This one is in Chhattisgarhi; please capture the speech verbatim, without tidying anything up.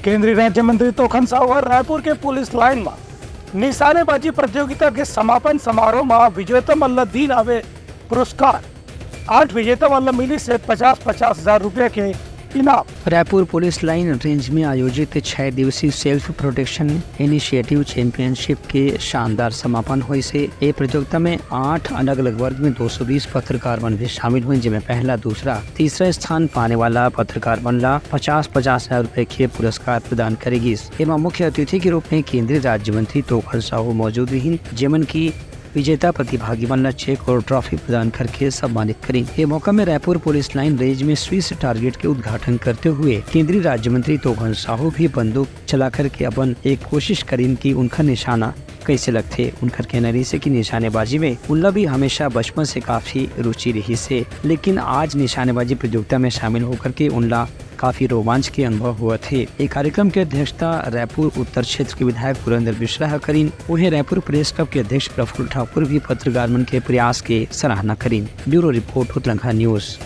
केंद्रीय राज्य मंत्री तोखन साहू ह रायपुर के पुलिस लाइन म निशानेबाजी प्रतियोगिता के समापन समारोह म विजेता मन ल दीन हवे पुरस्कार। आठ विजेता मन ल मिलिस हे पचास पचास हजार रुपया के इनाम। रायपुर पुलिस लाइन रेंज में आयोजित छह दिवसीय सेल्फ प्रोटेक्शन इनिशिएटिव चैंपियनशिप के शानदार समापन होइस हे। ए प्रतियोगिता में आठ अलग-अलग वर्ग में दो सौ बीस पत्रकार मन भी शामिल हुए, जेमे पहला, दूसरा, तीसरा स्थान पाने वाला पत्रकार मन ला पचास पचास हजार रुपए के पुरस्कार प्रदान करे गिस। एमा मुख्य अतिथि के रूप में केंद्रीय राज्य मंत्री तोखन साहू मौजूद रहिन, जेमन की विजेता प्रतिभागी मन ला चेक और ट्रॉफी प्रदान करके सम्मानित करिन। ये मौका में रायपुर पुलिस लाइन रेंज में स्विस टारगेट के उद्घाटन करते हुए केंद्रीय राज्य मंत्री तोखन साहू भी बंदूक चला करके अपन एक कोशिश करिन कि उनका निशाना कैसे लगथे। उनकर कहना रहिस हे कि निशानेबाजी में उनला भी हमेशा बचपन से काफी रुचि रहिस हे, लेकिन आज निशानेबाजी प्रतियोगिता में शामिल होकर के उनला काफी रोमांच के अनुभव होवत हे। ए कार्यक्रम के अध्यक्षता रायपुर उत्तर क्षेत्र के विधायक पुरेंद्र मिश्रा ह करिन। उहें, रायपुर प्रेस क्लब के अध्यक्ष प्रफुल्ल ठाकुर भी पत्रकार मन के प्रयास के सराहना करिन। Bureau report, Utlangha news.